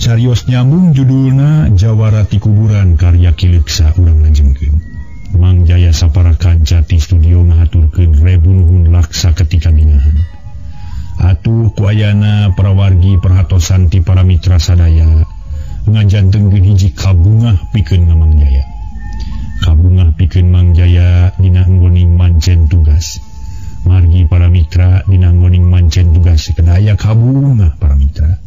Carios nyambung judulna Jawara ti Kuburan karya Ki Leuksa urang lajengkeun. Mang Jaya sapara kanca ti studio ngahaturkeun rebu nuhun laksa ketika bingahan. Atuh ku ayana parawargi perhatosan ti para mitra sadaya ngajantengkeun hiji kabungah pikeun Mang Jaya. Kabungah pikeun Mang Jaya dina nggoning mancen tugas. Margi para mitra dina nggoning mancen tugas kedaya kabungah para mitra.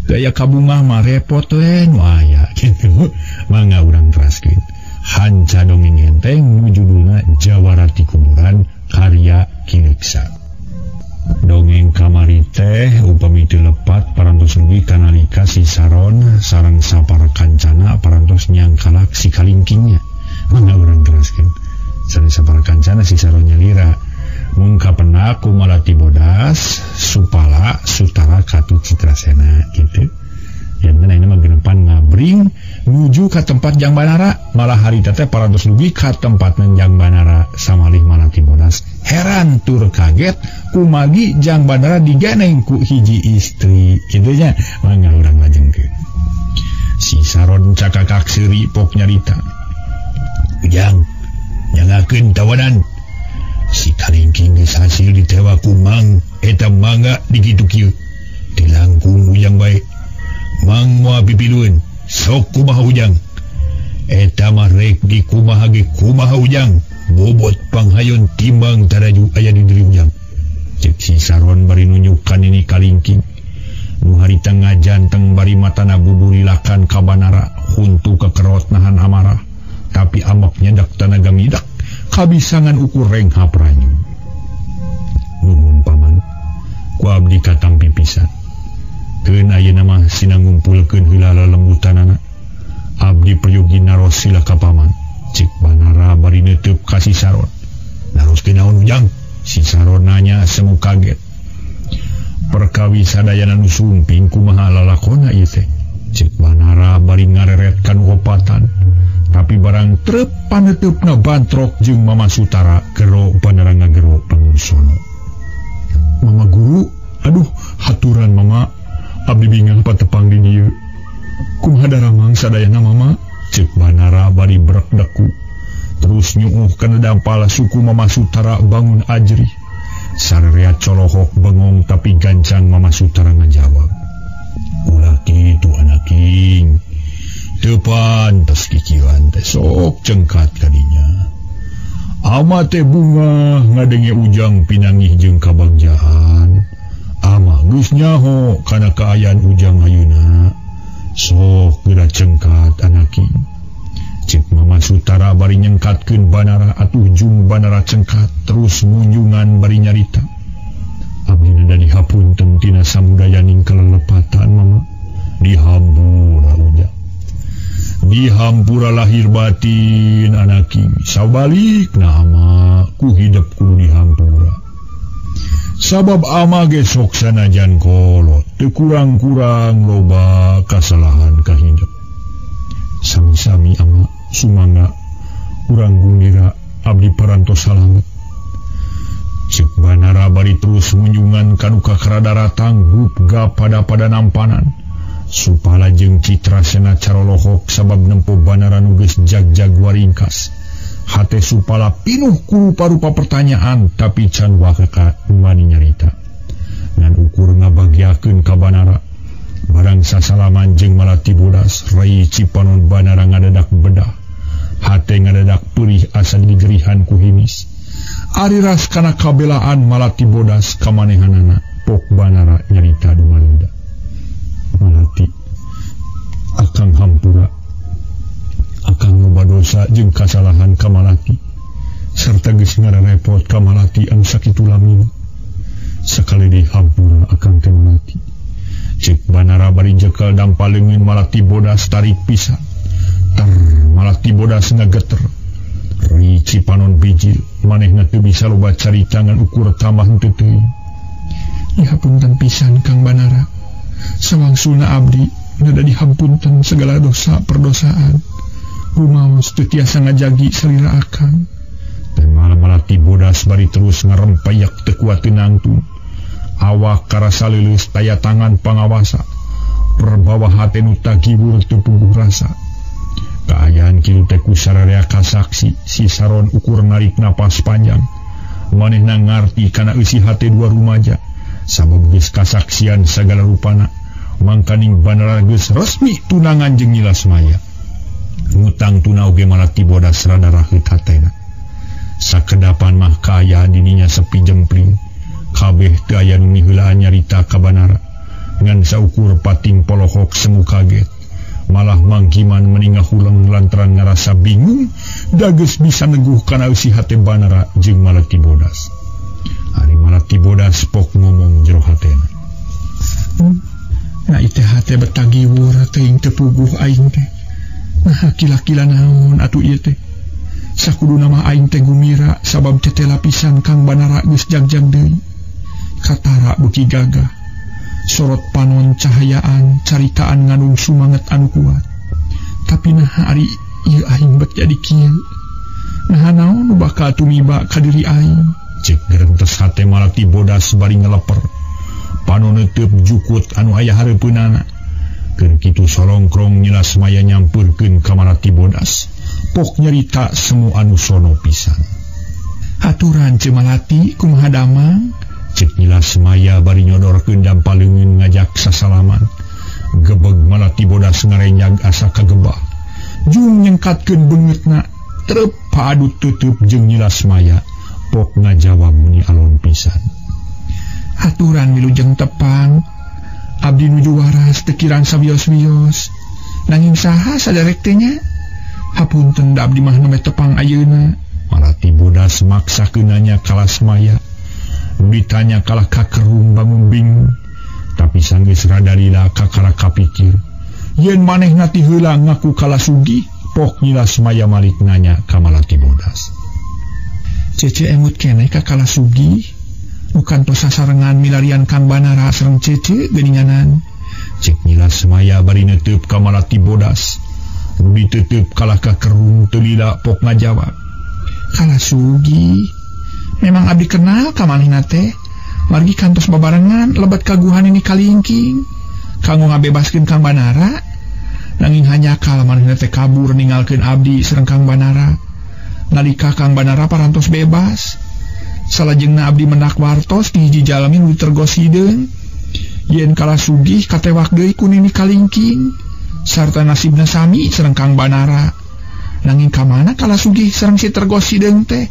Gaya kabungah mah repot we nu aya kitu. Mangga urang teraskeun. Hanca dongeng enteng nu judulna Jawara ti Kuburan karya Ki Leuksa. Dongeng kamari teh upami teu lepat parantos dugi kanalika si Saron sareng sapara kancana parantos nyangkalak si kalingkingnya. Mangga urang teraskeun. Sareng sapara kancana si Saron nyalira mung kapenak ku Malati Bodas Supala Sutara Katu Citrasena gitu. Yang ayeuna mah genepan ngabring nuju ka tempat Jang Banara, malah harita teh parantos dugi ka tempat Jang Banara samalih Malati Bodas heran tur kaget kumagi Jang Banara digeneng ku hiji istri kitu nya. Mangga urang lajengkeun. Si Saron cakakak seuri pok nyarita, "Ujang, nyangakeun tawanan. Si kalingking geus hasil ditewa ku Mang, eta mangga dikitu kieu. Dilangkung ujang bae. Mang moal pipilueun, sok kumaha ujang. Eta mah rek di kumaha ge kumaha ujang. Bobot panghayon timbang taraju aya di diri ujang." Cek si Saron bari nunjukkan ini kalingking. Nu harita ngajanteng bari matana buburilakan ka Banara, huntu kekerot nahan amarah. Tapi amak nyedak tanaga midak, kabisangan ukur rengha pranyu. "Nuhun paman, ku abdi katampi pisan. Keun ayeuna mah sina ngumpulkeun heula lelembutanana. Abdi peryogi naros sila ka paman." Cek Banara bari neuteub ka si Saron. "Naroskeun naon ujang?" Si Saron nanya semu kaget. "Perkawis sadayana nu sumping kumaha lalakona ieu teh?" Cek Banara bari ngareret ka nu opatan. Tapi barang trep paneuteup bantrok jeung Mama Sutara gero Banara ngagero pangursono. "Mama guru, aduh haturan mama, abdi bingah patepang di dieu. Kumaha daramang sadayana mama?" Cek Banara bari brek deku. Terus nyuuh kana dampal suku Mama Sutara bangun ajrih. Sarerea colohok bengong tapi gancang Mama Sutara ngajawab, "Ulah kitu anaking. Teu pantes kikieuan teh sok cengkat kadinya. Ama teh bunga ngadenge ujang pinangih jeung kabagjaan. Ama geus nyaho kana kaayaan ujang ayeuna. Sok geura cengkat anaking." Cek Mama Sutara bari nyengkatkeun Banara atuh jung Banara cengkat terus munjungan bari nyarita, "Abdi nada dihapunten tina samudayaning kelelepatan mama. Dihampura ujang. Dihampura lahir batin anaking. Sabalikna ama ku hidep kudu dihampura. Sabab ama ge sok sanajan kolot teu kurang-kurang loba kasalahan ka hidep. Sami-sami ama sumangga urang gundira abdi parantos salamet." Cek Banara bari terus munjungan ka nu kakara tanggup ga pada-pada nampanan. Supala jeung Citrasena carolohok sabab nempo Banara nu geus jag-jag waringkas. Hate Supala pinuh ku rupa-rupa pertanyaan tapi can wakaka wani nyarita. Ngan ukur ngabagiakeun ka Banara. Barang sasalaman jeung Malati Bodas, rai cipanon Banara ngadadak bedah. Hate ngadadak perih asa digerihan ku himis. Ari ras kana kabelaan Malati Bodas kamanehanana, pok Banara nyarita dumaruda. "Malati, akang hampura. Akang loba dosa jeung kasalahan ka Malati. Sarta geus ngararepot ka Malati anu sakitu lamina. Sakali deui hampura akang teh Malati." Cek Banara bari jekel dampal leungeun Malati Bodas tarik pisan. Ter Malati Bodas ngageter. Ri cipanon bijil manehna teu bisa loba carita ngan ukur tambah henteu teuing. "Dihapunten pisan Kang Banara. Sawangsulna abdi nada dihampunten segala dosa perdosaan. Rumaos teu tiasa ngajagi salira akang." Teh Malati Bodas bari terus ngarempayak teu kuat teu nangtung. Awak karasa leuleus taya tangan pangawasa. Kabawa hate nu tagibur teu puguh rasa. Kaayaan kitu teh ku sararea kasaksi si Saron ukur narik napas panjang. Manehna ngarti kana eusi hate dua rumaja. Sabab geus kasaksian sagala rupana. Mangkaning Banara geus resmi tunangan jeung Nyi Lasmaya. Ngutang tuna oge Malati Bodas rada raheut hatena. Sakedapan mah kaayaan dininya sepi jempling. Kabeh teu aya nu miheulaan nyarita ka Banara. Ngan saukur pating polohok semu kaget. Malah Mangkiman meni ngahuleng lantaran ngarasa bingung da geus bisa neguh kana eusi hate Banara jeung Malati Bodas. Ari Malati Bodas pok ngomong jero hatena. Nah ieu teh hate betagiwur teuing teu puguh aing teh. Nah kila-kila naon atuh ieu teh. Sakuduna mah aing teh gumira sabab teh lapisan Kang Banara geus jagjag deui. Katara beuki gagah. Sorot panon cahayaan caritaan ngandung sumanget anu kuat. Tapi nah ari ieu aing bet jadi kieu. Nah naon nu bakal tumiba ka diri aing. Cek gerentes hate Malati Bodas bari ngeleper. Panon neuteub jukut anu aya hareupeunana. Keur kitu solongkrong Nyi Lasmaya nyampeurkeun ka Malati Bodas. Pok nyarita semu anu sono pisan. Aturan Ceu Malati kumaha damang? Cek Nyi Lasmaya bari nyodorkeun dampaleungeun ngajak sasalaman. Gebeg Malati Bodas ngarenjag asa kagebah. Jung nyengkatkeun beungeutna trep paadut tutup jeung Nyi Lasmaya. Pok ngajawab meni alon pisan. Aturan wilujeng tepang. Abdi nuju waras teu kirang sawios-wios. Nanging saha sadarek teh nya? Hapunten da abdi mah nembe tepang ayeuna. Malati Bodas maksakeun nanya ka Lasmaya. Ditanya kalah kakerung bangun bingung. Tapi sanggeus rada lila kakara kapikir. Yen manehna ti heula ngaku kalah sugih, pok Nyi Lasmaya malik nanya ka Malati Bodas. Cece emut keneh ka kalah sugih? Nu kantos sasarengan milarian Kang Banara sareng Cece geuninganan. Cek Nyi Lasmaya bari neuteub ka Malati Bodas. Nu diteuteub kalah kakerung teu lila pok ngajawab. Kalah sugih? Memang abdi kenal ka manehna teh. Margi kantos babarengan lebet kaguhan ini kalingking. Kanggo ngabebaskeun Kang Banara. Nanging hanjakal manehna teh kabur ninggalkeun abdi sareng Kang Banara. Nalika Kang Banara parantos bebas. Salajengna abdi mendak wartos di hiji jalmi nu ditergos hideung. Yen kalah sugih katewak deui ku nini kalingking. Sarta nasibna sami sareng Kang Banara. Nanging ka mana kalah sugih sareng si tergos hideung teh?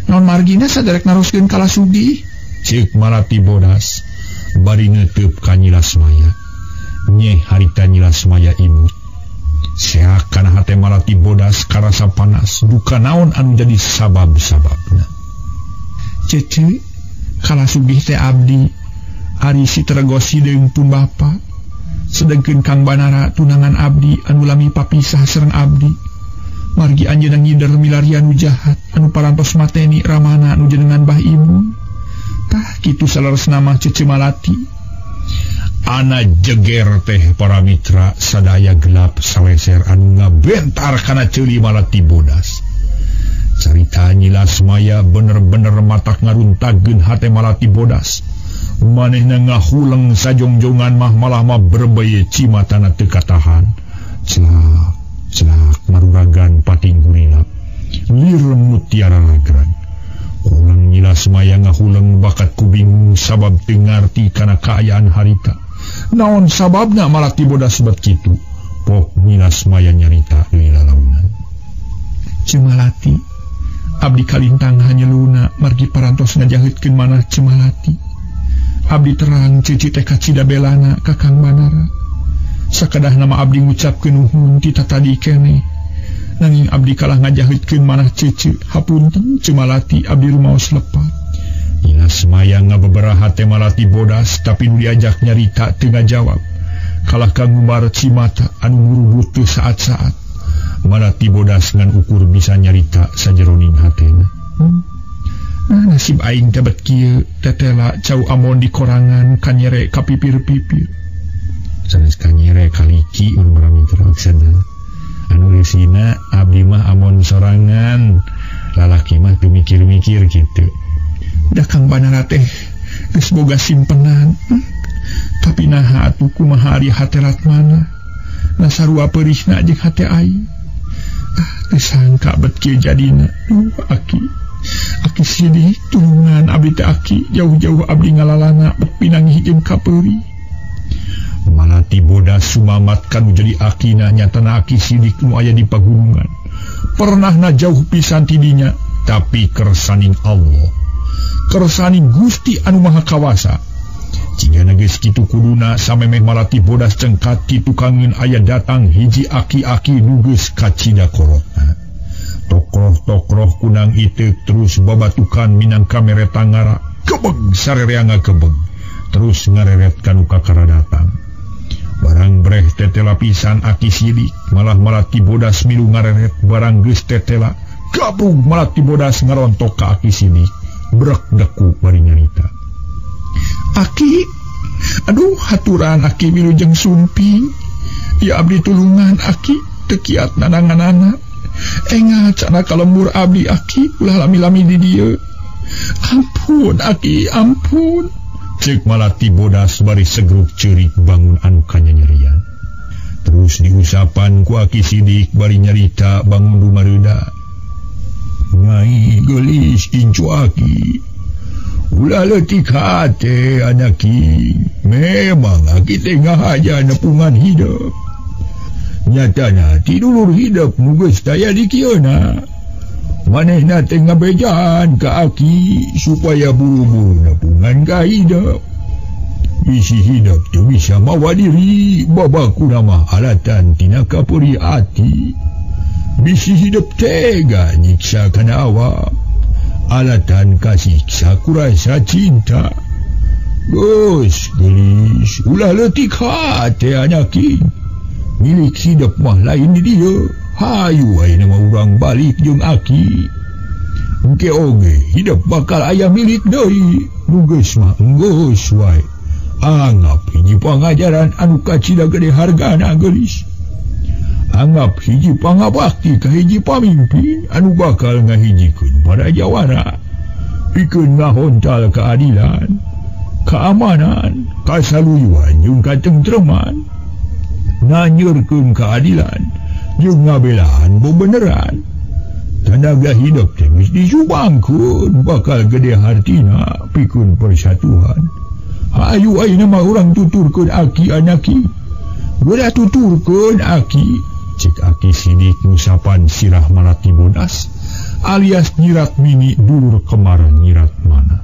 Naon margina saderek naroskeun kalah sugih? Ceuk Malati Bodas bari neuteub ka Nyi Lasmaya. Nyeh harita Nyi Lasmaya imut. Seak kana hate Malati Bodas karasa panas duka naon anu jadi sabab-sababna. Cece kalah sugih teh abdi. Ari si tergos hideung pun bapa. Sedengkeun Kang Banara tunangan abdi anu lami papisah sareng abdi. Margi anjeunna ngider milarian nu jahat anu parantos mateni ramana nu jenengan Bah Imun. Tah kitu saleresna mah Cece Malati. Ana jeger teh para mitra sadaya gelap saleser anu ngabentar kana ceuli Malati Bodas. Carita Nyi Lasmaya bener-bener matak ngaruntagkeun hate Malati Bodas. Manehna ngahuleng sajongjongan mah malah mah berbeye cimatana teu katahan. Celak celak maruragan pating gurilap. Lir mutiara lagran. Ulang Nyi Lasmaya ngahuleng bakat ku bingung sabab teu ngarti kana kaayaan harita. Naon sababna Malati Bodas bet kitu? Pok Nyi Lasmaya nyarita deui lalaunan. Ceu Malati, abdi kalintang hanyeluna margi parantos ngajaheutkeun manah Ceu Malati. Abdi terang cece teh kacida belana ka Kang Banara. Sakadahna mah abdi ngucapkeun nuhun ti tatadi keneh. Nanging abdi kalah ngajaheutkeun manah cece. Hapunten Ceu Malati, abdi rumaos lepat. Nyi Lasmaya ngabeberaha teh Malati Bodas tapi nu diajak nyarita teu ngajawab. Kalah kangumbar cimata anu ngurubut teu saat-saat. Malati Bodas ngan ukur bisa nyarita sajeroning hatena. Nah, nasib aing teh bet kieu tetela cau amon di korangan kanyere ka pipir-pipir. Sanes kanyere kaliki mun mitra maksudna. Anu reusina abdi mah amon sorangan, lalaki mah teu mikir-mikir kitu. Da Kang Banara teh geus boga simpenan. Tapi naha atuh kumaha ari hate Ratmana nasarua peurihna jeung hate aing. Ah, teu sangka bet kieu jadina. Duh aki, aki Sidik tulungan abdi teh aki, jauh-jauh abdi ngalalana bet pinanggih jeung kapeuri. Malati bodas sumamat kanu jadi akina nyatana aki Sidik nu aya di pagunungan. Pernahna jauh pisan tidinya, tapi kersaning Allah, kersaning Gusti anu Maha Kawasa. Jigana geus kitu kuduna samemeh Malati bodas cengkat ti tukangeun aya datang hiji aki-aki nu geus kacida korotna. Tokroh-tokroh kunang iteuk terus babatukan minangka mereta ngara, kebeg sarerea ngakebeg, terus ngareret kanu kakara datang. Barang breh tetela pisan aki Sidik, malah Malati bodas milu ngareret barang geus tetela, gabrug Malati bodas ngarontok ka aki Sidik, brek deku bari nyarita. Aki, aduh haturan aki wilujeng sumping. Ya abdi tulungan aki, teu kiat nananganana. Enga cana kalembur abdi aki, ulah lami-lami di dieu. Ampun aki, ampun. Ceuk Malati bodas bari segruk ceurik bangun anu kanyanyerian. Terus diusapan ku aki Sidik bari nyarita bangun dumareuda. Nyai geulis incu aki. Ulah leutik hate anaki, memang aki teh ngahaja nepungan hidup. Nyatana ti dulur hidup nu geus taya di kieuna. Manehna teh ngabejaan ka aki supaya buru-buru nepungan ka hidup. Bisi hidup teu bisa mawa diri, babakuna mah alatan tina kapeuri ati. Bisi hidup tega nyiksa kana awak. Alatan kasiksa kurasa cinta. Geus geulis ulah leutik hate anaki. Milik hidup mah lain di dieu. Hayu ayeuna mah urang balik jeung aki. Engke oge hidup bakal aya milik deui. Nu geus mah enggeus wae. Anggap hiji pangajaran anu kacida gede hargana geulis. Anggap hiji pangabakti ka hiji pamimpin anu bakal ngahijikeun para jawara, pikeun ngahontal keadilan, keamanan, kasaluyuan jeung katentreman, nganyeurkeun keadilan jeung ngabelaan bebeneran. Tanaga hidup teh geus disumbangkeun bakal gede hartina pikeun persatuan. Hayu ayeuna mah urang tuturkeun aki anaki. Geura tuturkeun aki. Cek aki Sidik ngusapan sirah Malati bodas alias nyirat mini dulur kemar nyirat mana.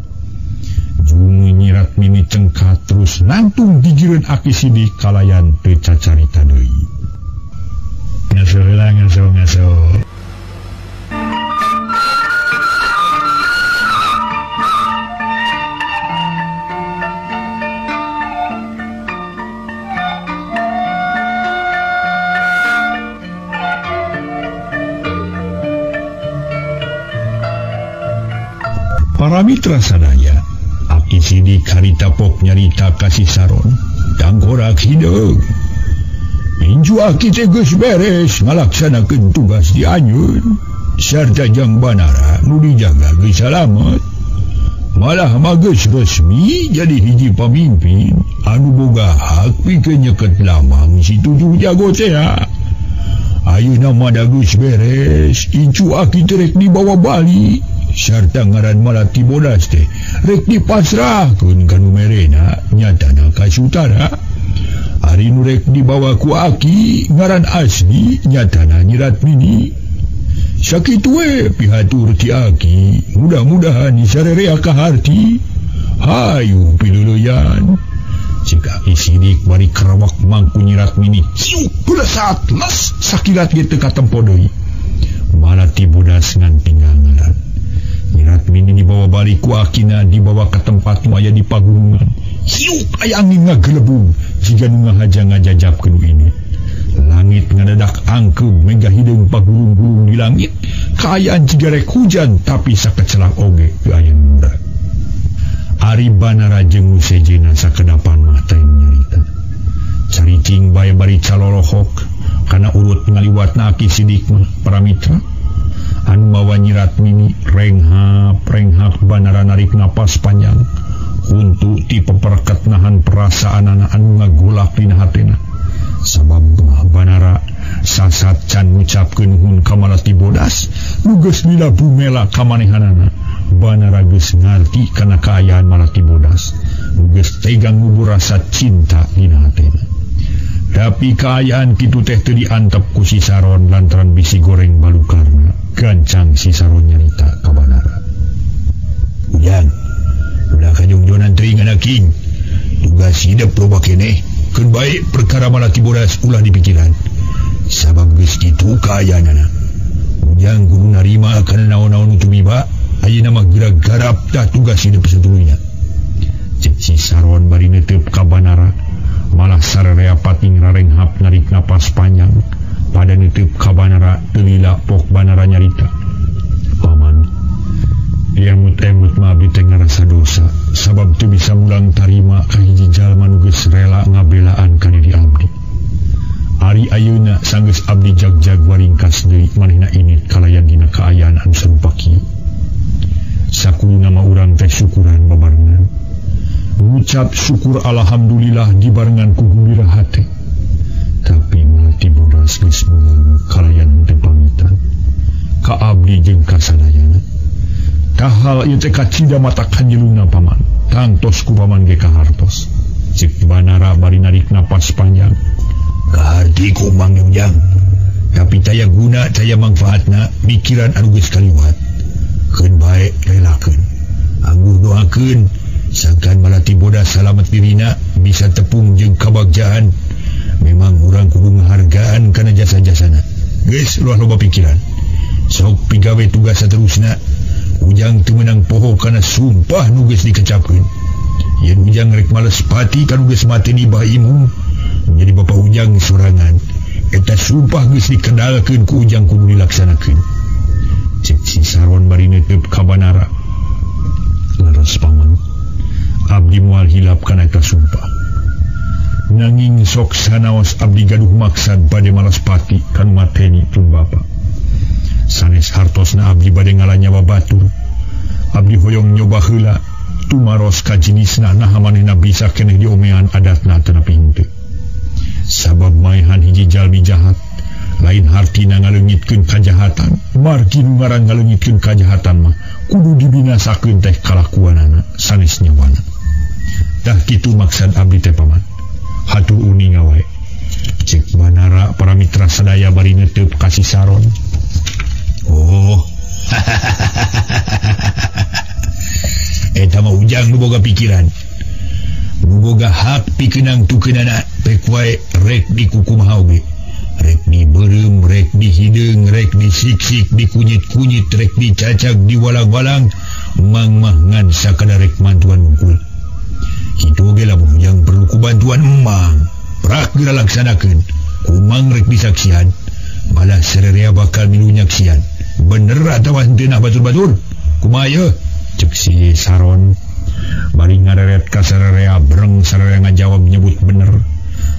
Jung nyirat mini cengkat terus nantung gigireun aki Sidik kalayan teu cacarita deui. Ngaso heula ngaso ngaso. Para mitra sadaya, aki Sidik harita pok nyarita kasih saron, tangkorak hideung. Inju aki teh geus beres ngalaksanakeun tugas di anjeun, sarta jang Banara nu dijaga geus salamet. Malah mah geus resmi jadi hiji pamimpin anu boga hak pikeun nyeket lamang si tujuh jago teh. Ayeuna mah da geus beres, incu aki teh rek dibawa balik. Sarta ngaran Malati bodas teh rek dipasrahkeun ka nu merena nyatana ka Sutara. Ari nu rek dibawa ku aki ngaran asli nyatana nyirat mini. Sakitu we pihatur ti aki, mudah-mudahan sarerea kaharti. Hayu piluluyan. Cik aki Sidik bari kerawak mangku nyirat mini ciuk belesat les sakilat ge teu katempo deui. Malati bodas ngan tinggal ngaran. Nyirat mini dibawa balik ku akina, dibawa ke tempat nu aya di pagunungan. Hiup aya angin ngagelebung jiga nu ngahaja ngajajapkeun nu ini. Langit ngadadak angkeub mega hideung pagulung-gulung di langit. Kaayaan jiga rek hujan tapi sakecelak oge teu aya nu murag. Ari Banara jeung nu sejenna sakedapan mah teh nyarita. Caricing bae bari calolohok kana urut ngaliwatna aki Sidik mah para mitra. Anu mawa nyirat mini renghap renghap Banara narik napas panjang. Untuk ti peperket nahan perasaan anak anu ngagolak dina hatena. Sabab Banara sasat can ngucapkeun nuhun ka Malati Bodas nu geus lila bumela ka manehanana. Banara geus ngarti kana kaayaan Malati Bodas nu geus tega ngubur rasa cinta dina hatena. Tapi kaayaan kitu teh teu diantep ku si Saron lantaran bisi goreng balukarna. Gancang si Saron nyarita ka Banara. Ujang, ulah kajungjonan teuing anaking. Tugas hidup loba keneh. Keun bae perkara Malati Bodas ulah dipikiran. Sabab geus kitu kaayaanana. Ujang kudu narima kana naon-naon nu tumiba. Ayeuna mah geura garap tah tugas hidup satulunya. Cek si Saron bari neuteub ka Banara. Malah sararea pating rarenghap narik napas panjang. Pada neuteub ka Banara teu lila pok Banara nyarita. Paman, emut-emut mah abdi teh ngarasa dosa sabab teu bisa mulang tarima ka hiji jalma nu geus rela ngabelaan ka diri abdi. Ari ayeuna sanggeus abdi jag-jag waringkas deui manehna ini kalayan dina kaayaan anu sarupa kieu. Sakuduna mah urang teh syukuran babarengan. Ngucap syukur alhamdulillah dibarengan ku gumbira hate. Tapi Malati Bodas geus mulang kalayan teu pamitan ka abdi jeung ka sadayana. Kahal ieu teh kacida mata kanjeluna paman. Tangtos ku paman ge kahartos. Cek Banara bari narik napas panjang. Kaharti ku Mang Ujang. Tapi taya guna taya mangfaatna mikiran anu geus kaliwat. Keun bae relakeun. Anggur doakeun sangkan Malati Bodas salamet dirina bisa tepung jeung kabagjaan. Memang urang kudu ngahargaan kana jasa-jasana. Geus ulah loba pikiran. Sok pigawe tugas saterusna. Ujang teu meunang poho kana sumpah nu geus dikecapkeun. Yen Ujang rek males pati kanu geus mateni Bah Imung, jadi bapa Ujang sorangan. Eta sumpah geus dikedalkeun ku Ujang kudu dilaksanakeun. Cek si Saron bari neuteub ka Banara. Leres paman, abdi moal hilap kana eta sumpah. Nanging sok sanaos abdi gaduh maksad bade malas pati kanu mateni pun bapa. Sanes hartosna abdi bade ngalanyawa batur. Abdi hoyong nyoba heula tumaros ka jinisna naha manehna bisa keneh diomean adatna teu henteu. Sabab maehan hiji jalmi jahat lain hartina ngaleungitkeun kajahatan. Margi nu ngaran ngaleungitkeun kajahatan mah kudu dibinasakeun teh kalakuanana sanes nyawana. Tah kitu maksad abdi teh paman. Hatur uninga wae. Cek Banara para mitra sadaya bari neuteub ka si Saron. Oh. Eta mah Ujang nu boga pikiran. Nu boga hak pikeunang tukeunana pek wae rek dikukumaha oge. Rek dibeureum, rek dihideung, rek disiksik, dikunyit-kunyit, rek dicacag, diwalang-walang, mang mah ngan sakadar rek mantuan wungkul. Kitu oge lamun Ujang perlu ku bantuan emang. Prak geura laksanakeun. Kumang rek disaksian. Malah sererea bakal milu nyaksian. Bener atawa henteu nah batur-batur? Kumaha yeuh? Cek si Saron bari ngareret ka sarerea breng sarerea ngajawab nyebut bener.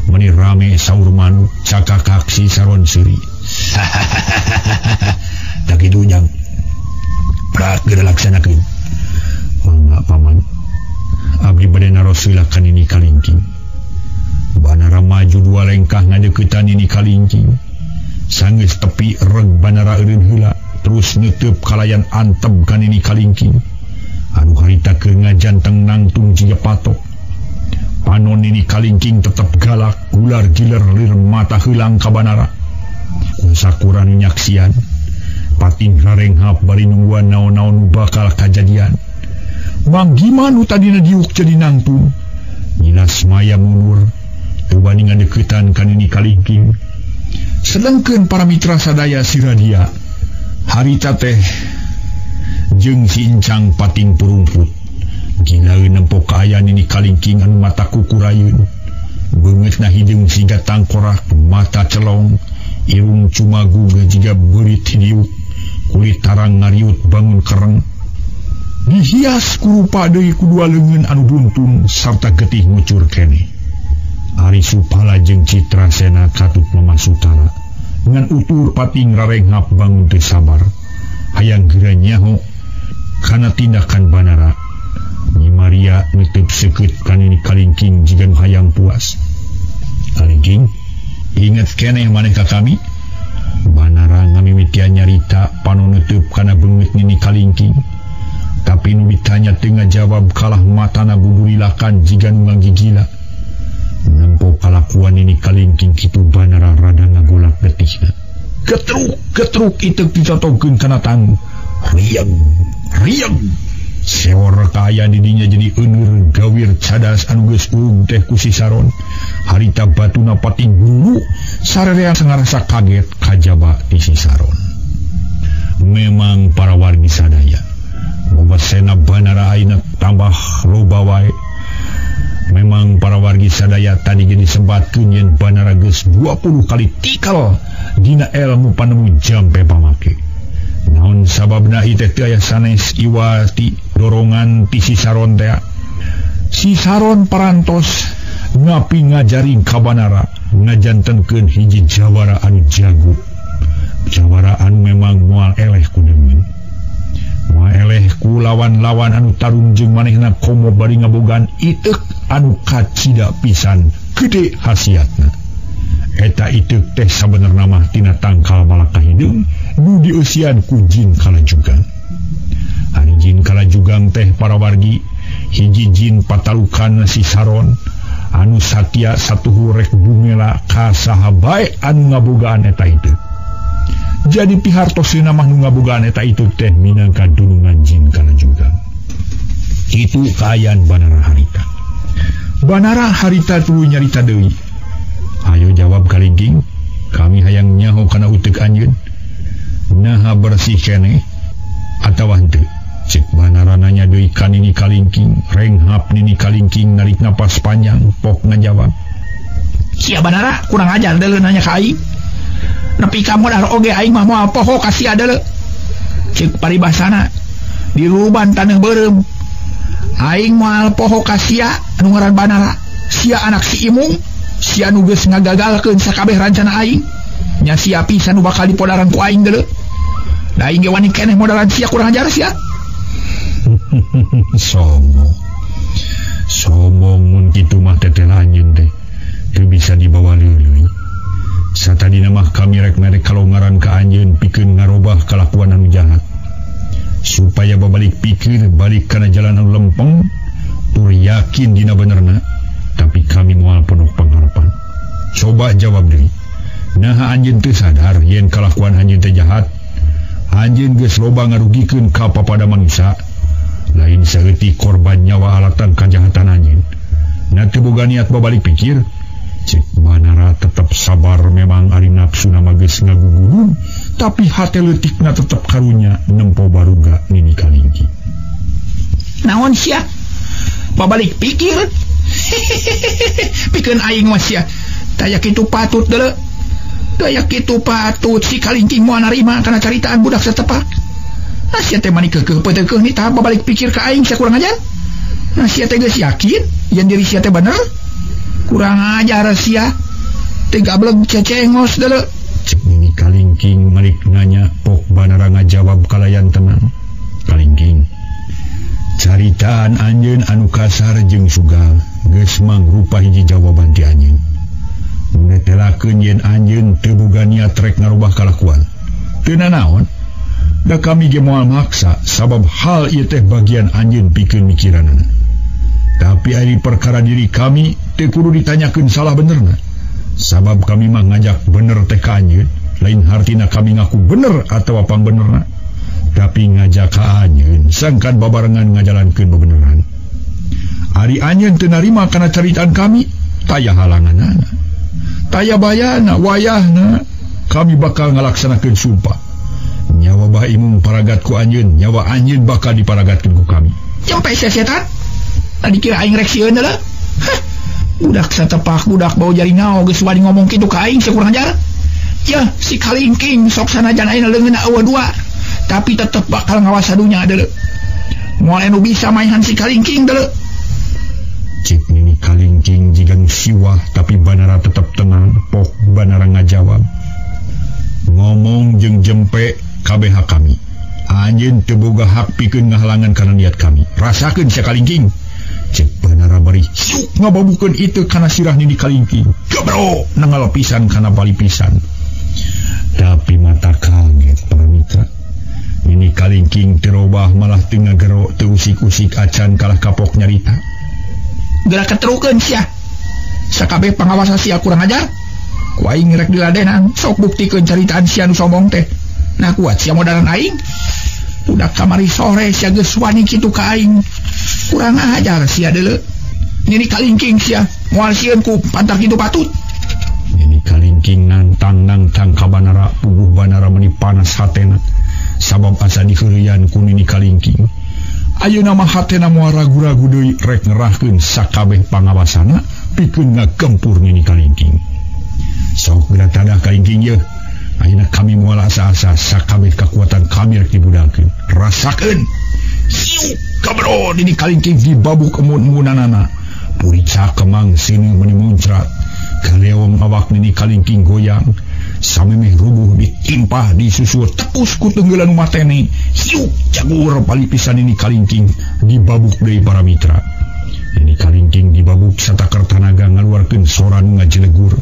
Meni rame saur manuk cakakak si Saron seuri. Tak kitu Ujang. Prak geura laksanakeun. Mangga paman. Abdi bade naros heula ka Nini Kalingking. Banara maju dua lengkah ngadeuketan Nini Kalingking. Sanggeus tepi reg Banara eureun heula terus neuteub kalayan antep ka Nini Kalingking. Anu harita keur ngajanteng nangtung jiga patok. Panon Nini Kalingking tetep galak, gular giler lir mata heulang ka Banara. Sakuran nyaksian, pating rarenghap bari nungguan naon-naon bakal kajadian. Mang gimana nu tadina diuk jadi nangtung? Nyinas maya mundur, teu bani ngadeukeutan ka Nini Kalingking. Sedengkeun para mitra sadaya siradia, harita teh jeung si Incang pating purumput. Gilaeun nempo kaayaan Nini Kalingking anu mata kukurayeun. Beungeutna hideung siga tangkorak, mata celong, irung cumagu jiga beurit hidiuk, kulit tarang ngariut bangun kereng. Dihias kurupa deui ku dua leungeun anu buntun sarta getih ngucur keneh. Ari Supala jeung Citrasena katut mamasutara. Ngan utur pating rarenghap bangun teu sabar. Hayang geura nyaho kana tindakan Banara. Nyi Maria nutup seukeut ka Nini Kalingking jiga nu hayang puas. Kalingking, inget keneh maneh ka kami? Banara ngamimitian nyarita panu nutup kana beungeut Nini Kalingking. Tapi nu ditanya teu ngajawab kalah matana buburilakan jiga nu ngagigila. Nempo kalakuan Nini Kalingking kitu Banara rada ngagolak getihna. Getruk getruk iteuk ditotokeun kana tangguh. Rieng rieng sewor kaya didinya jadi euneur gawir cadas anu geus urug teh ku si Saron. Harita batuna pating guru sarerea ngarasa kaget kajaba ti si Saron. Memang para wargi sadaya boga sena Banara ayeuna tambah loba wae. Memang para wargi sadaya tadi ge disebatkeun yen Banara geus 20 kali tikal dina ilmu panemu jampe pamake. Naon sababna ieu teh teu aya sanes iwati dorongan ti si Saron teh. Si Saron parantos ngapi ngajaring ka Banara ngajantenkeun hiji jawara anu jago. Jawara anu memang moal eleh ku deungeun. Moal eleh ku lawan-lawan anu tarung jeung manehna komo bari ngabogaan iteuk anu kacida pisan gede khasiatna. Eta iteuk teh sabenerna mah tina tangkal malaka hideung nu dieusian ku jin kalajugang. Ari jin kalajugang teh para wargi hiji jin patalukan si Saron anu satia satuhu rek bumela ka saha bae anu ngabogaan eta iteuk. Jadi pihartosna mah nu ngabogaan eta iteuk teh minangka dunungan jin kalajugang. Kitu kaayaan Banara harita. Banara harita tuluy nyarita deui. Ayo jawab Kalingking, kami hayang nyaho kana uteuk anjeun. Naha bersih keneh atawa henteu? Cek Banara nanya deui ka Nini Kalingking. Renghap Nini Kalingking narik napas panjang pok ngajawab. Sia Banara kurang ajar deuleu nanya ka aing. Nepi ka modar oge aing mah moal poho ka sia deuleu. Cek paribasana diruban taneuh beureum. Aing moal poho ka sia anu ngaran Banara. Sia anak si Imung. Sia nu geus ngagagalkeun sakabeh rancana aing. Nya sia pisan nu bakal dipodaran ku aing deuleu. Da aing ge wani keneh modaran sia kurang ajar sia. Sombong. Sombong mun kitu mah teteh lanjeun teh. Teu bisa dibawa leuleui. Satadina mah kami rek merek kalongaran ka anjeun pikeun ngarobah kalakuan anu jahat. Supaya babalik pikir balik kana jalan anu lempeng tur yakin dina benerna. Tapi kami moal penuh pengharapan. Coba jawab deui. Naha anjeun teu sadar yen kalakuan anjeun teh jahat. Anjeun geus loba ngarugikeun ka papada manusia. Lain saeutik korban nyawa alatan kajahatan anjeun. Na teu boga niat babalik pikir. Cek Banara tetep sabar memang ari nafsuna mah geus ngagugulung, tapi hate leutikna tetep karunya nempo baruga Nini Kalingking. Naon sia? Babalik pikir? Pikeun aing mah sia. Taya kitu patut deuleu. Taya kitu patut si Kalingking moal narima kana caritaan budak satepak. Nah sia teh mani keukeuh peuteukeuh ni tah babalik pikir ka aing sia kurang ajar. Nah sia teh geus yakin yen diri sia teh bener. Kurang ajar sia. Teh gableg cecengos deuleu. Cek Nini Kalingking malik nanya pok Banara ngajawab kalayan tenang. Kalingking, caritaan anjeun anu kasar jeung sugal geus mangrupa hiji jawaban ti anjeun. Netelakeun yen anjeun teu boga niat rek ngarubah kalakuan. Teu nanaon? Da kami ge moal maksa sabab hal ieu teh bagian anjeun pikeun mikiranana. Tapi ari perkara diri kami teu kudu ditanyakeun salah benerna. Sabab kami mah ngajak bener teh ka anjeun, lain hartina kami ngaku bener atawa pangbenerna. Tapi ngajak ka anjeun sangkan babarengan ngajalankeun bebeneran. Ari anjeun teu narima kana caritaan kami, taya halanganana. Taya bayana wayahna kami bakal ngalaksanakeun sumpah. Nyawa Bah Imung paragat ku anjeun, nyawa anjeun bakal diparagatkeun ku kami. Sampai sia setan. Tadi kira aing rek sieun deuleu. Hah. Budak satepak budak bau jaringau geus wani ngomong kitu ka aing sia kurang ajar. Yeuh, si Kalingking sok sanajan aing leungeunna eueuh dua, tapi tetep bakal ngawasa dunya deuleu. Moal anu bisa maehan si Kalingking deuleu. Cek Nini Kalingking jiga nu siwah tapi Banara tetep tenang. Pok Banara ngajawab. Ngomong jeung jempe KBH kami. Anjeun teu boga hak pikeun ngahalangan kana niat kami. Rasakeun sia Kalingking. Cek Banara bari siuk ngababukeun itu kana sirah Nini Kalingking. Gebro nangal pisan kana bali pisan. Tapi mata kaget para mitra. Nini Kalingking teu robah malah teu ngagero teu usik-usik acan kalah kapok nyarita. Geura keterukeun sia. Sakabeh pangawasa sia kurang ajar. Ku aing rek diladenan, sok buktikeun caritaan sia nu sombong teh. Nah kuat sia modalan aing. Udah kamari sore sia geus wani kitu ka aing. Kurang ajar sia deuleu. Nini Kalingking sia moal sieun ku pantar kitu patut. Nini Kalingking nantang-nantang ka Banara, puguh Banara meuni panas hatena. Sabab asa diheureuyan ku Nini Kalingking. Ayeuna mah hatena moal ragu-ragu deui rek ngerahkeun sakabeh pangawasana pikeun ngagempur Nini Kalingking. Sok geura tadah Kalingking yeuh. Ayeuna kami moal asa-asa sakabeh kakuatan kami rek dibudalkeun. Rasakeun. Siuk kabro Nini Kalingking dibabuk emun-emunanana. Purica kemang sini meuni muncrat. Kaleong awak Nini Kalingking goyang. Samemeh rubuh ditimpah disusur tepus ku tenggelan matene. Siuk jagur palipisan Nini Kalingking dibabuk deui para mitra. Nini Kalingking dibabuk satakar tanaga ngaluarkeun sora nu ngajelegur.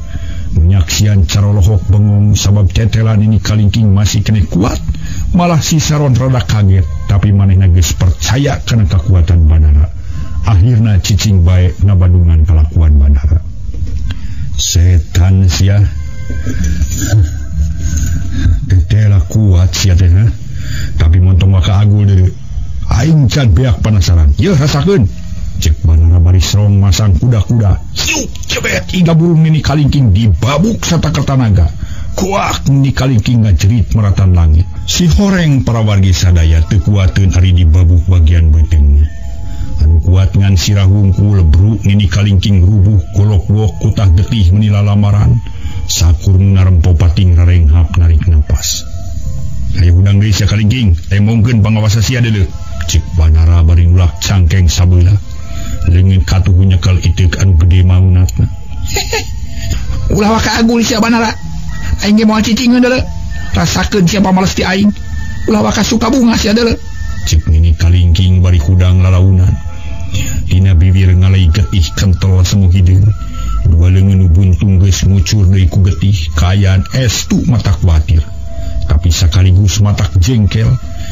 Menyaksian carolohok bengong sabab tetelan Nini Kalingking masih keneh kuat. Malah si Saron rada kaget, tapi manehna geus percaya kana kakuatan Banara. Akhirna cicing bae ngabandungan kalakuan Banara. Setan sia. Tetela kuat sia teh, tapi montong waka agul deui. Aing can beak penasaran. Yeuh rasakeun. Cek Banara bari serong masang kuda-kuda. Siuk cebet iga burung Nini Kalingking dibabuk satakar tanaga. Kuak Nini Kalingking ngajerit meratan langit. Si horeng para wargi sadaya teu kuateun ari dibabuk bagian beuteungna. Anu kuat ngan sirah wungkul bruk Nini Kalingking rubuh golok-wok kutah getih meuni lalamaran. Sakur nu narempo pating rarenghap narik napas. Aya hudang deui sia Kalingking, temongkeun pangawasa sia deuleu. Cek Banara bari nulak cangkeng sabelah. Leungeun katuhu nyekel iteuk anu gede maunatna. Ulah waka agul sia Banara. Aing ge moal cicingeun deuleu. Rasakeun sia pamales ti aing. Ulah waka suka bunga sia deuleu. Cek Nini Kalingking bari hudang lalaunan. Dina bibir ngalai getih kental semu hideung. Dua leungeun nu buntung geus ngucur deui ku getih, kaayaan estu matak kuatir. Tapi sakaligus matak jengkel,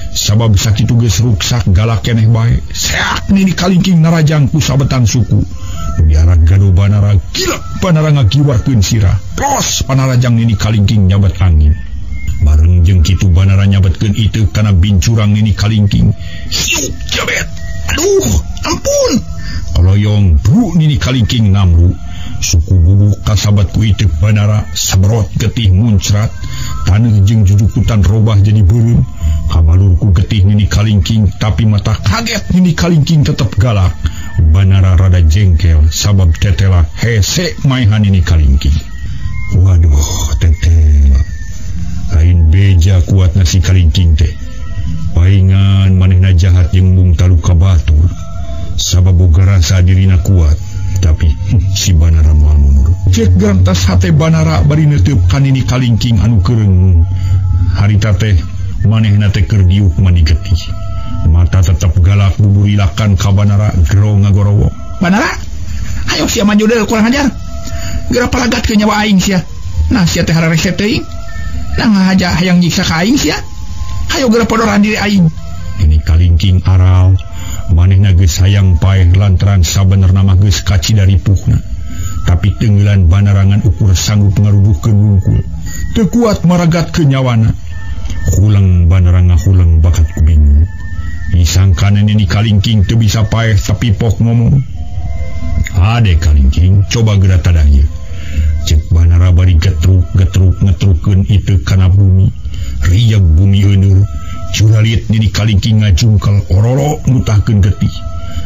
sabab sakitu geus ruksak galak keneh bae. Seak Nini Kalingking narajang ku sabetan suku. Diarak gado Banara gilak Banara ngagiwarkeun sirah. Plos panarajang Nini Kalingking nyabat angin. Bareng jeung kitu Banara nyabetkeun iteu kana bincurang Nini Kalingking. Siuk jabet. Aduh, ampun. Kaloyong bru Nini Kalingking namru. Suku bubuk kasabat ku iteu Banara sabrot getih muncrat. Taneuh jeung jujukutan robah jadi beureum. Kabalur ku getih Nini Kalingking tapi mata kaget Nini Kalingking tetep galak. Banara rada jengkel sabab tetela hese maehan Nini Kalingking. Waduh, tetela. Lain beja kuat nasi Kalingking teh. Paingan manehna jahat jeung mung taluka batur. Sabab boga rasa dirina kuat, tapi si Banara moal mundur. Cek gantas hate Banara bari neuteub ka Nini Kalingking anu keureung. Harita teh manehna teh keur diuk mani getih. Mata tetep galak buburilakan ka Banara gero ngagorowo. Banara, ayo sia maju deui kurang ajar. Geura palagatkeun nyawa aing sia. Nah sia teh hararese teuing. Nah ngahaja hayang nyiksa ka aing sia. Hayo geura podoran diri aing. Nini Kalingking aral, manehna geus hayang paeh lantaran sabenerna mah geus kacida ripuhna. Tapi tenggelan Banara ngan ukur sanggup ngarubuhkeun wungkul. Teu kuat maragatkeun nyawana. Huleng Banara ngahuleng bakat ku bingung. Disangkana Nini Kalingking teu bisa paeh tapi pok ngomong. Ade Kalingking, coba geura tadah ieu. Cek Banara bari getruk-getruk ngetrukeun iteu kana bumi. Rieg bumi euneur. Curalit Nini Kalingking ngajungkel ororo ngutahkeun getih.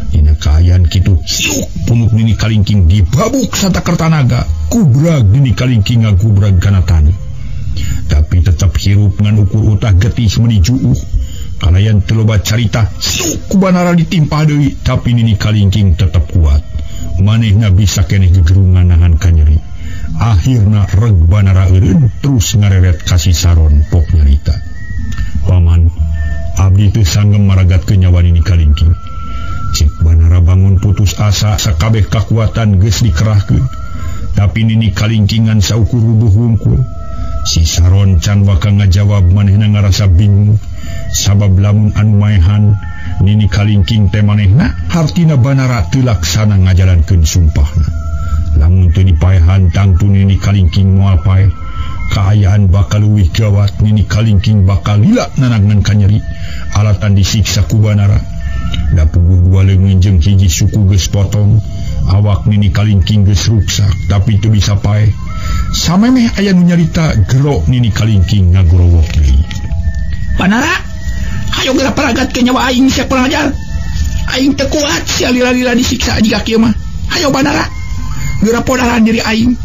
Dina kaayaan kitu siuk punuk Nini Kalingking dibabuk satakar tanaga. Kubrag Nini Kalingking ngagubrag kana taneuh. Tapi tetep hirup ngan ukur utah getih meuni juuh. Kalayan teu loba carita siuk ku Banara ditimpah deui, tapi Nini Kalingking tetep kuat. Manehna bisa keneh gegerungan nahan kanyeri. Akhirna reg Banara eureun terus ngareret ka si Saron pok nyarita. Paman, Abdi teu sanggem maragatkeun nyawa Nini Kalingking. Cik Banara bangun putus asa sakabeh kakuatan geus dikerahkeun. Tapi Nini Kalingkingan saukur rubuh hungkul. Si Saron can waka ngajawab manehna ngarasa bingung. Sabab lamun anu maehan Nini Kalingking teh manehna hartina Banara teu laksana ngajalankeun sumpahna. Lamun teu dipaehan tangtu Nini Kalingking moal paeh. Kaayaan bakal leuwih gawat, Nini Kalingking bakal lila nanangan kanyeri alatan disiksa ku Banara. Da puguh dua leungeun jeung hiji suku geus potong, awak Nini Kalingking geus ruksak tapi teu bisa paeh. Samemeh aya nu nyarita gero Nini Kalingking ngagorowok deui. Banara, hayo geura paragatkeun nyawa aing sia kurang ajar. Aing teu kuat sia lila-lila disiksa jiga kieu mah. Hayo Banara, geura podaran diri aing.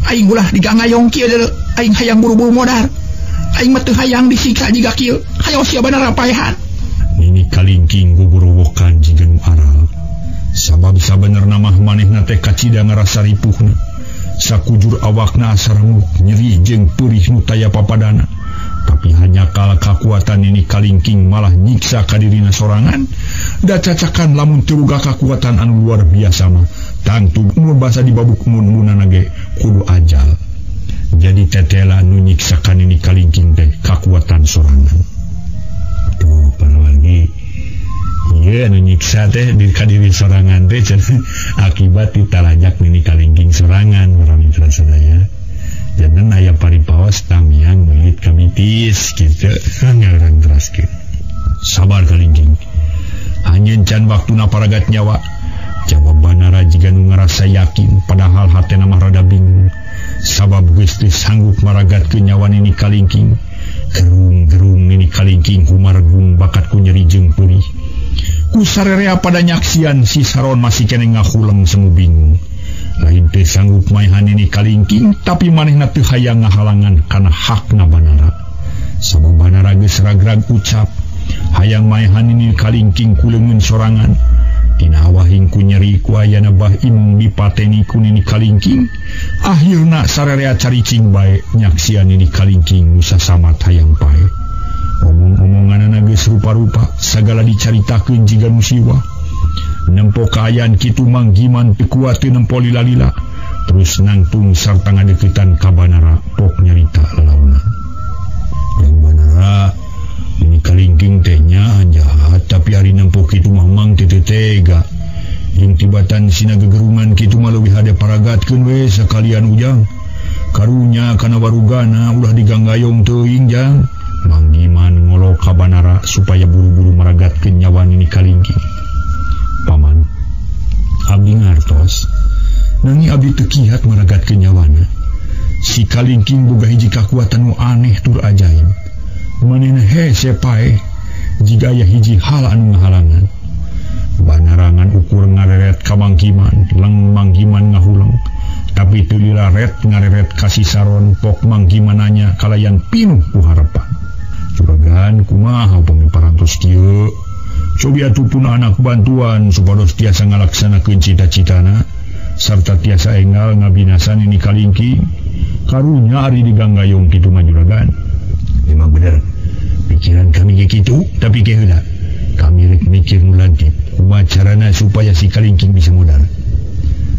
Aing ulah digangayong kieu deuleu, aing hayang buru-buru modar. Aing mah teu hayang disiksa jiga kieu. Hayo sia Banara paehan. Nini Kalingking gugorowokan jiga nu aral. Sabab sabenerna mah manehna teh kacida ngarasa ripuhna. Sakujur awakna asa remuk, nyeri jeung peurih nu taya papadana. Tapi hanya kala kakuatan Nini Kalingking malah nyiksa ka dirina sorangan. Da cacakan lamun teu boga kakuatan anu luar biasa mah tangtu mun basa dibabuk mun-munana ge kudu ajal. Jadi tetela nu nyiksa ka Nini Kalingking teh kakuatan sorangan. Tuh para wargi, ieu anu nyiksa teh di ka diri sorangan teh akibat ditarajak Nini Kalingking sorangan para mitra sadaya. Janten aya paripaos tamiang meulit kamitis kitu ngarang teraskeun. Sabar Kalingking, anjeun can waktuna paragat nyawa. Jawab Banara jiga nu ngarasa yakin padahal hatena mah rada bingung. Sabab geus teu sanggup maragatkeun nyawa Nini Kalingking. Gerung-gerung Nini Kalingking kumargung bakat ku nyeri jeung peurih. Ku sarerea pada nyaksian si Saron masih keneh ngahuleng semu bingung. Lain teu sanggup maehan Nini Kalingking tapi manehna teu hayang ngahalangan kana hakna Banara. Sabab Banara geus ragrag ucap hayang maehan Nini Kalingking ku leungeun sorangan. Tina wahing ku nyeri ku ayana bah imung dipateni ku Nini Kalingking. Akhirna sarerea caricing bae nyaksian Nini Kalingking nu sasamat hayang pae. Omong-omonganana geus rupa-rupa sagala dicaritakeun jiga nu siwah. Nempo kaayaan kitu Manggiman teu kuat teu nempo lila-lila. Terus nangtung sarta ngadeukeutan ka Banara pok nyarita lalaunan. Yang Banara Nini Kalingking teh nya jahat tapi ari nempo kitu mah mang teu tega. Jeung tibatan sina gegerungan kitu mah leuwih hade paragatkeun we sakalian ujang. Karunya kana warugana ulah diganggayong teuing jang. Manggiman ngolok ka Banara supaya buru-buru maragatkeun nyawa Nini Kalingking. Paman, abdi ngartos nanging abdi teu kiat maragatkeun nyawana. Si Kalingking boga hiji kakuatan nu aneh tur ajaib. Manehna hese paeh jiga aya hiji hal anu ngahalangan. Banarangan ukur ngareret ka Manggiman, leng Manggiman ngahuleng. Tapi teu lila ret ngareret ka si Saron pok Manggiman nanya kalayan pinuh ku harepan. Juragan kumaha upami parantos kieu? Cobi atuh pun anak bantuan supados tiasa ngalaksanakeun cita-citana sarta tiasa enggal ngabinasan Nini Kalingking. Karunya ari diganggayong kitu mah juragan. Memang bener pikiran kami ge kitu, tapi ke heula kami rek mikir nu lantip kumaha carana supaya si Kalingking bisa modal.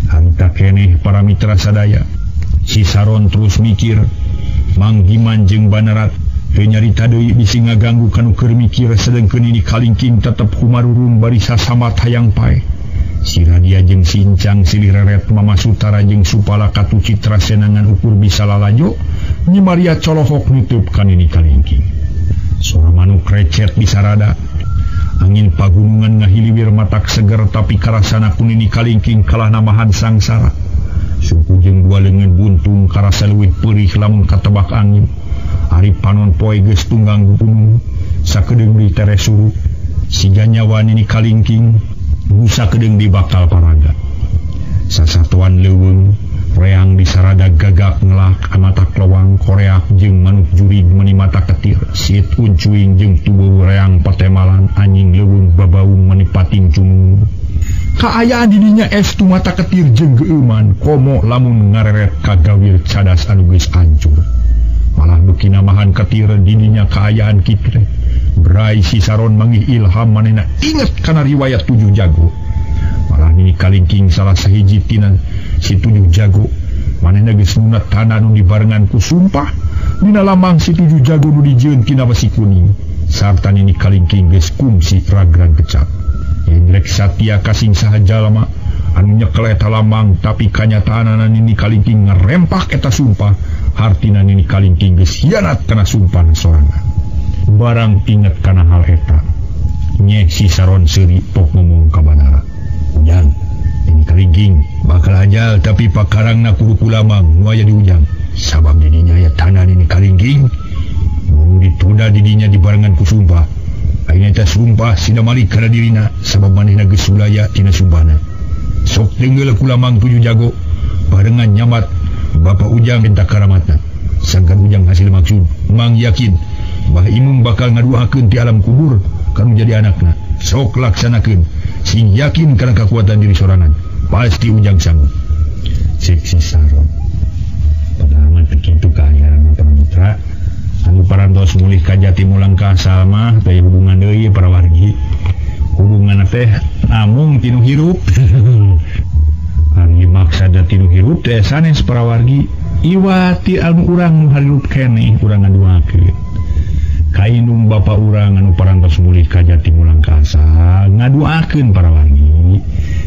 Harita keneh para mitra sadaya. Si Saron terus mikir, Manggiman jeung Banara teu nyarita deui bisi ngaganggu kanu keur mikir sedengkeun Nini Kalingking tetep kumarurung bari sasamat hayang paeh. Si Radia jeung Sincang silih reret Mama Sutara jeung Supala katu citra senangan ukur bisa lalajo Nyi Maria colohok nutup ka Nini Kalingking. Sora manuk recet disarada. Angin pagunungan ngahiliwir matak seger tapi karasana ku Nini Kalingking kalah namahan sangsara. Suku jeung dua leungeun buntung karasa leuwih peurih lamun katebak angin. Ari panon poe geus tunggang gunung sakedeung deui tereh surut. Siga nyawa Nini Kalingking busa kedeung di bakal paraga. Sasatuan leuweung reang disarada gagak ngelak amatak lowang koreak jeung manuk jurig meni mata ketir sit uncuing jeung tubuh reang patemalan anjing leuweung babaung meni pating cumung. Kaayaan dirinya es tu mata ketir jeung geueuman komo lamun ngareret kagawir cadas anu geus ancur. Malah beuki namahan ketir didinya kaayaan kitu teh. Brai si Saron manggih ilham manehna inget kana riwayat 7 jago. Malah Nini Kalingking salah sahiji tina si 7 jago. Manehna geus nunat tanah nu dibarengan ku sumpah dina lamang si 7 jago nu dijieun tina besi kuning. Sarta Nini Kalingking geus kungsi ragran kecap. Yen rek satia kasing saha jalma anu nyekel eta lamang tapi kanyataanana Nini Kalingking ngarempak eta sumpah, hartina Nini Kalingking geus hianat kana sumpahna sorangan. Barang inget kana hal eta, nyeh si Saron seuri pok ngomong ka Banara. Ujang, Nini Kalingking bakal ajal tapi pakarangna kudu ku lamang nu aya di Ujang. Sabab didinya aya tanah Nini Kalingking nu ditunda didinya dibarengan ku sumpah. Ayeuna eta sumpah sina malik kana dirina sabab manehna geus sulaya tina sumpahna. Sok tenggel ku lamang 7 jago barengan nyamat Bapak Ujang minta karamatna. Sangkan Ujang hasil maksud, Mang yakin Bah Imung bakal ngaduakeun ti alam kubur kanu jadi anakna. Sok laksanakeun sing yakin kana kekuatan diri sorangan, pasti Ujang sanggup. Cek si Saron. Padahal mah teu kitu kaayaan para mitra. Anu parantos mulih ka Jati Mulang ka asal mah teh hubungan deui para wargi. Hubungan teh namung tinu hirup. Ari maksada tinu hirup teh sanes para wargi iwati anu urang nu hirup keneh urang ngaduakeun. Kainung bapa urang anu parantos mulih ka Jati Mulang ka asal ngaduakeun para wargi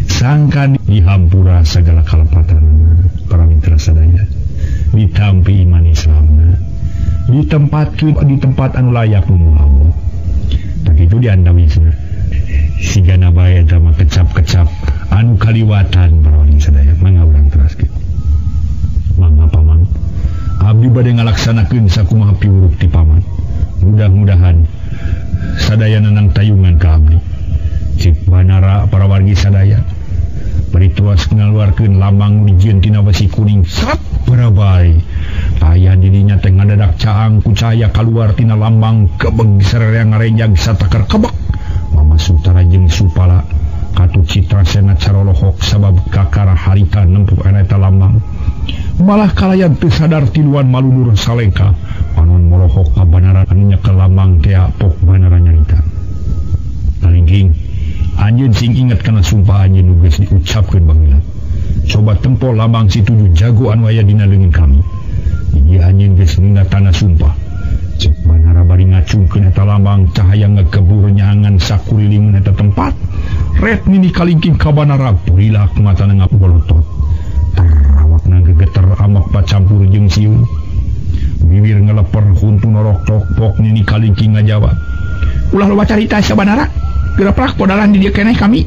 sangkan dihampura sagala kalepatan para mitra sadaya, ditampi iman Islamna, ditempatkeun di tempat anu layak nu Allah. Tah kitu diandawisna. Sigana bae eta mah kecap-kecap anu kaliwatan para wargi sadaya. Mangga urang teraskeun. Mangga paman, abdi bade ngalaksanakeun sakumaha piwuruk ti paman. Mudah-mudahan sadaya nanang tayungan ka abdi. Cik Banara para wargi sadaya bari tuas ngaluarkeun lambang nu dijieun tina besi kuning sat barabai. Aya didinya teh ngadadak caang ku cahaya kaluar tina lambang kebeg sarerea ngarenjag satakar kebek. Mama Sutara jeung Supala katut Citra Sena carolohok sabab kakara harita nempuk eta lambang. Malah kalayan teu sadar tiluan malunur salengka. Panon molohok ka Banara anu nyekel lambang tea pok Banara nyarita. Kalingking, anjeun sing inget kana sumpah anjeun nu geus diucapkeun baheula. Coba tempo lambang si 7 jago anu aya dina leungeun kami. Ieu anjeun geus nunda tanah sumpah. Cek Banara bari ngacungkeun eta lambang cahaya ngekebur nyangan sakurilingan eta tempat. Ret Nini Kalingking ka Banara burilak matana ngabolotot. Awakna gegeter amak pacampur jeung sieun. Bibir ngeleper huntu norok tok pok Nini Kalingking ngajawab. Ulah loba carita sia Banara. Geureuplak podalan di dieu keneh kami.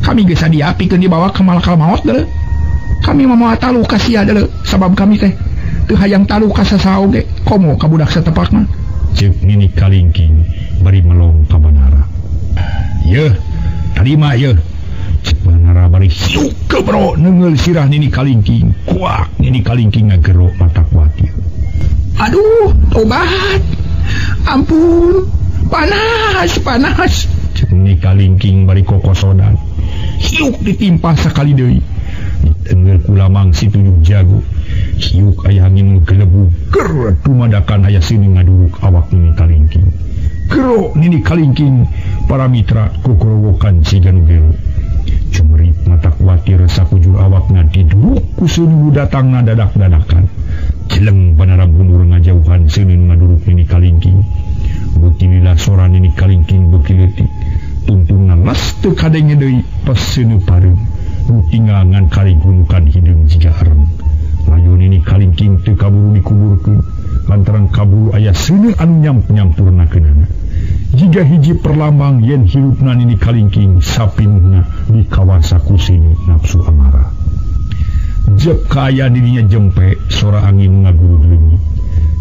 Kami geus diapikeun dibawa ka malakal maot deuleu. Kami mah moal talu ka sia deuleu sabab kami teh teu hayang talu ka sasaha oge komo ka budak satepak mah. Ceuk Nini Kalingking bari melong ka Banara. Yeuh, tarima yeuh. Cek Banara bari hiuk kebro neunggeul sirah Nini Kalingking. Kuak Nini Kalingking ngagero mata kuatir. Aduh, tobat. Ampun, panas, panas. Cek Nini Kalingking bari kokosodan. Hiuk ditimpa sakali deui. Ditenggel ku lamang si 7 jago. Hiuk aya angin gelebu ger dumadakan aya sini ngaduruk awak Nini Kalingking. Gero Nini Kalingking para mitra kokorowokan siga nu gero. Cumerit mata kuatir sakujur awakna diduruk ku seuneu datangna dadak-dadakan. Jeleng Banara mundur ngajauhan seuneu ngaduruk Nini Kalingking. Beuki lila sora Nini Kalingking beuki leutik. Tungtungna las teu kadenge deui pas seuneu pareum. Nu tinggal ngan karigunukan hideung jiga areng. Layu Nini Kalingking teu kaburu dikuburkeun lantaran kaburu aya seuneu anu nyampurnakeunana. Jiga hiji perlambang yen hirupna Nini Kalingking sapinuhna dikawasa ku seuneu nafsu amarah. Jep kaayaan dirinya jempe sora angin ngagurug leungit.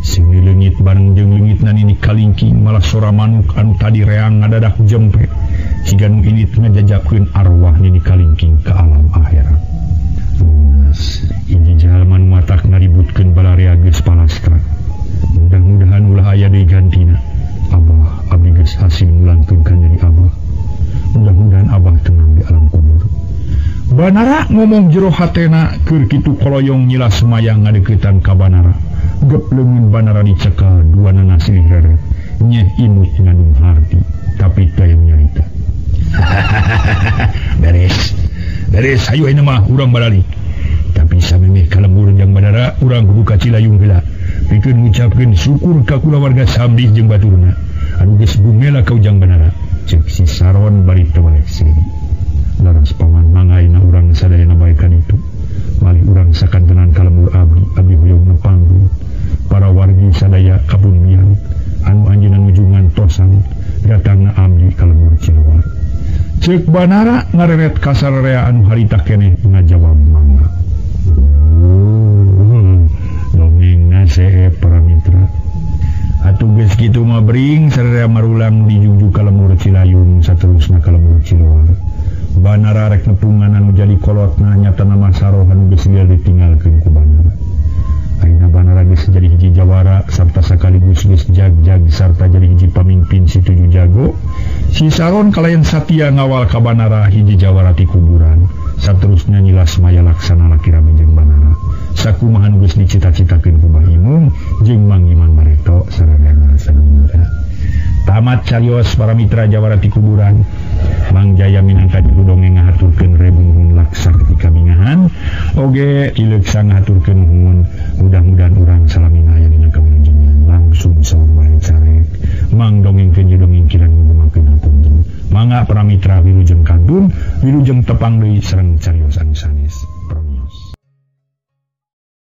Seuneu leungit bareng jeung leungitna Nini Kalingking malah sora manuk anu tadi reang ngadadak jempe. Siga nu init ngajajapkeun arwah Nini Kalingking ka alam akhirat. Lunas, hiji jalma nu matak ngaributkeun balarea geus palastra. Mudah-mudahan ulah aya deui gantina. Abah abdi geus hasil ngulangkeun ka nyeri abah. Mudah-mudahan abah tenang di alam kubur. Banara ngomong jero hatena keur kitu koloyong nyilas mayang ngadeuketan ka Banara. Gep leungeun Banara dicekal duanana silih reret. Nyeh imut ngadung harti tapi teu nyarita. Beres. Beres hayu ayeuna mah urang baralik. Tapi samemeh ka lembur Jang Banara urang kudu ka Cilayung heula. Pikeun ngucapkeun syukur ka kulawarga Samdih jeung baturna anu geus bumela ka Ujang Banara. Ceuk si Saron bari teu balik seuri. Laras paman mangaina urang sadayana bae ka ditu. Malih urang sakantenan ka lembur abdi, abdi hoyong nepangkeun para wargi sadaya kabumian anu anjeunna nuju ngantosan datangna abdi ka lembur Cilawar. Ceuk Banara ngareret ka sararea anu harita keneh ngajawab mangga. Dongengna seep para mitra. Atuh geus kitu mah bring sararea marulang dijuju ka lembur Cilayung saterusna ka lembur Cilawar. Banara rek nepungan anu jadi kolotna nyatana mah saroh anu geus ditinggalkeun ku Banara. Ayeuna Banara geus jadi hiji jawara sarta sakaligus geus jag-jag sarta jadi hiji pamimpin si tujuh jago. Si Saron kalayan satia ngawal ka Banara hiji jawara ti kuburan. Saterusna nyilas maya laksana laki rame jeung Banara. Sakumaha nu geus dicita-citakeun ku Bah Imung jeung Mang Iman Bareto sararea sadulurna. Tamat carios para mitra jawara ti kuburan. Mang Jaya minangka juru dongeng ngahaturkeun rebu nuhun laksa ketika mingahan. Oge ileuksa ngahaturkeun nuhun. Mudah-mudahan urang salamina aya dina kawilujengan langsung saur bae carek. Mang dongengkeun ye dongeng kirang ngumakeun hapunten. Mangga para mitra wilujeng kantun, wilujeng tepang deui sareng carios anu sanes.